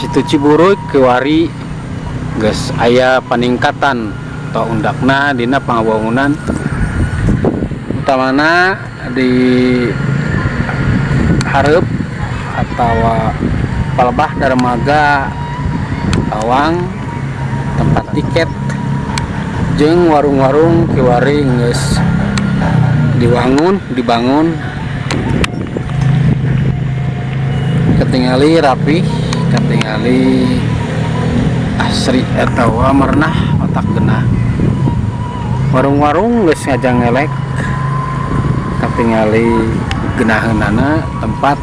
Situ Ciburuy kiwari geus aya paningkatan atau undakna dina pangabangunan, utamana di hareup atau palebah dermaga Tawang, tempat tiket jeung warung-warung kiwari geus diwangun, dibangun, ketingali rapi, ketingali asri atau merenah otak genah. Warung-warung geus ngajangelek, ketingali genaheunana tempat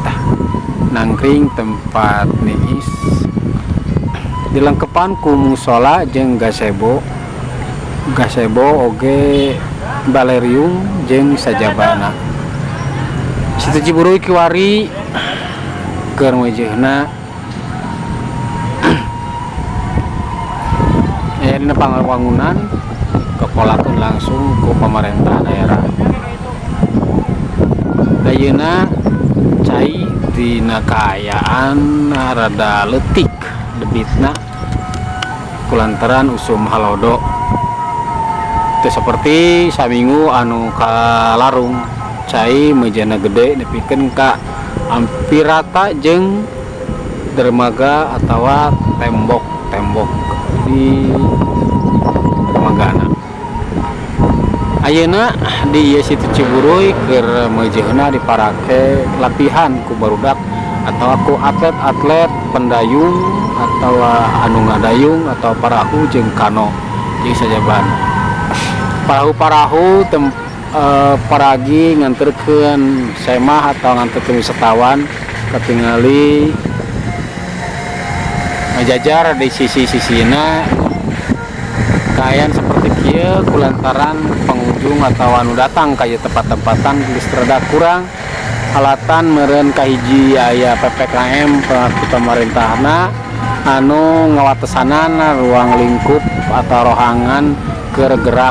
nangkring, tempat niis, dilengkepan ku musola jeung gazebo, gazebo oge balerium jeung sajabana. Situ Ciburuy kiwari keur meujeuhna aya dina pangwangunan, kekolakeun langsung ku pamarentah daerah. Ayeuna cai dina kaayaan rada leutik debitna kulantaran usum halodo, teu seperti saminggu anu kalarung cai meujeuhna gede nepikeun ka hampir rata jeung dermaga atawa tembok-tembok di dermagana. Ayeuna di ieu Situ Ciburuy keur meujeuhna diparake latihan ku barudak atau ku atlet-atlet pendayung atau anu ngadayung atau parahu jeung kano jeung sajabana. Parahu-parahu paragi nganterkeun semah atau nganterkeun wisatawan katingali ngajajar di sisi-sisina. Kaayaan seperti kieu kulantaran pengunjung atau anu datang ka ieu tempat-tempatan geus rada kurang alatan meureun. Kahiji, aya PPKM ku pamarentahna anu ngawatesanan ruang lingkup atau rohangan keur gerak.